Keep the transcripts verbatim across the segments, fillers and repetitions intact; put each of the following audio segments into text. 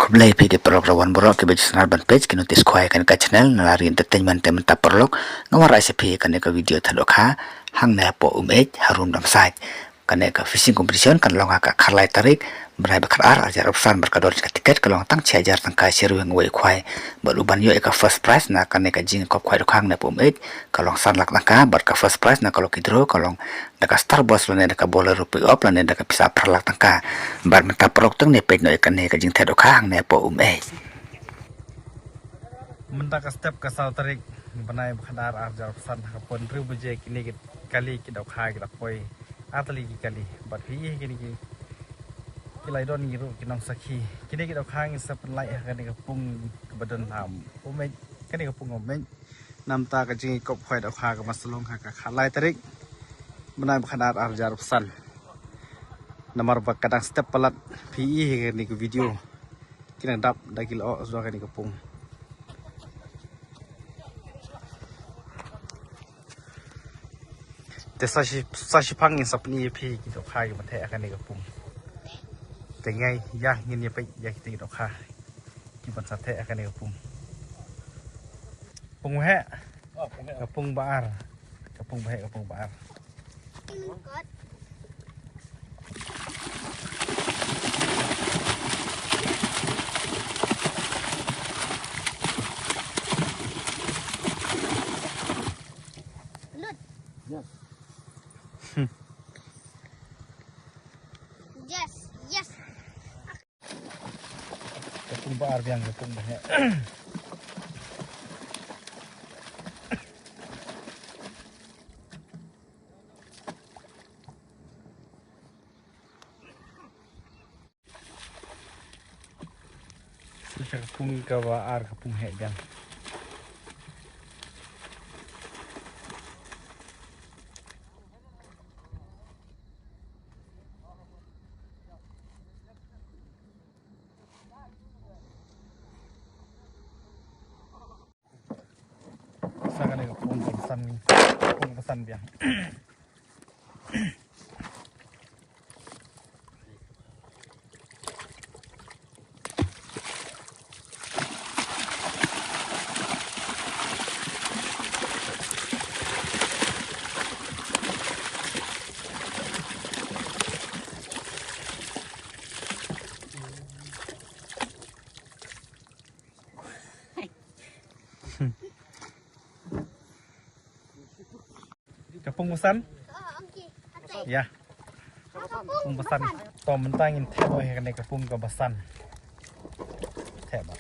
Khublei phi ki paralok ruh wan baroh kiba ju sngewbha ban peit ki notice khwai kane ka channel Nalari Entertainment. Te mynta paralok nga wanrah sha phi kane ka video thad dohkha hangne hapoh Umeit ha Rum Damsait. Kane ka fishing competition kan long ha ka khatlai tarik bnai ba khatar arhajar arphew san bad ka dor jong ka tiket ka long tang shi hajar tyngka shi ryngwiang wei khwai. Bad u ban ïoh ïa ka first prize na kane ka jingkop khwai dohkha hangne hapoh Umeit ka long san lak tyngka bad ka first prize na ka lucky draw ka long da ka Star Bus lane da ka Bolero pick up lane da ka pisa phra lak tyngka. Bad mynta paralok tang ne peit noh ïa kane ka jingtheh dohkha hangne hapoh Umeit. Mynta ka step ka saw tarik bnai ba khatar arhajar arphew san ha ka por hynriew baje kine ki kali ki dohkha ki la poi. Ar tylli ki kali bad phi ïohi kine ki, ki la don ki ruh ki nongsakhi. Kine ki dohkha ngin sa pynlait ha kane ka pung kaba don ha Umeit, kane ka pung Umeit. Namar ka jingkop khwai dohkha ka mas long ha ka khatlai tarik bnai ba khatar arhajar arphew san. Namar ba ka dang step palat phi ïohi ha kane ka video. Ki dang dap da ki lyoh shuwa kane ka pung. Te sa shi, sa shiphang ngin sa pyni ïa phi ki dohkha kiba theh ha kane ka pung. Te ngin ïa, ngin ïa peit ïa kita ki dohkha kiban sa theh ha kane ka pung. Pung ba heh. Ka pung ba ar. Ka pung ba heh, ka pung ba ar. Lut. Yes. Yes, yes. Ka pung ba ar biang, ka pung ba heh. Ka pung kaba ar ka pung heh biang. Sa kane ka pung ka basan, pung ka basan biang. Ka pung basan? Ya. Pung basan. To mynta ngin theh noh ïa kane ka pung ka basan. Theh ba.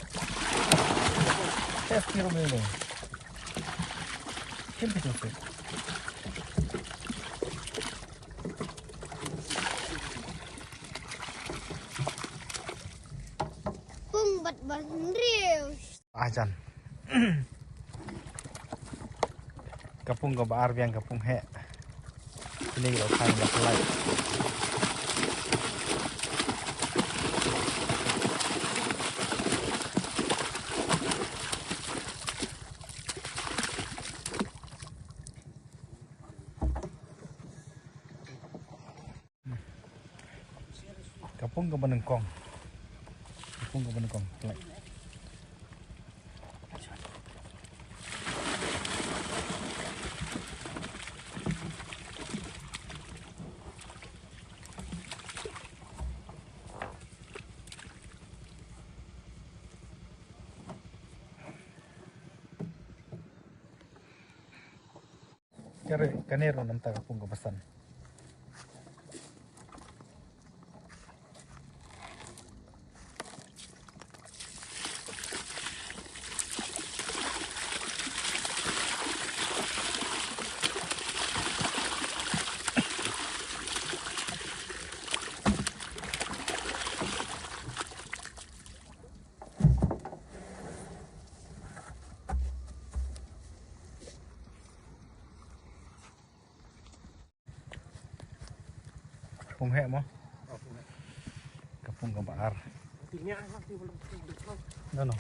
Theh skir mene. Kim pitu sik. Pung bat ban riu. Ajan. Ka pung kaba ar biang ka pung heh. Kine ki la kha ba khlaiñ. Ka pung kaba nyngkong. Ka pung kaba nyngkong. Khlaiñ. Kane, kane ruh namar ka pung ka basan. Pung heh mo? Ka pung kaba ar. No, no.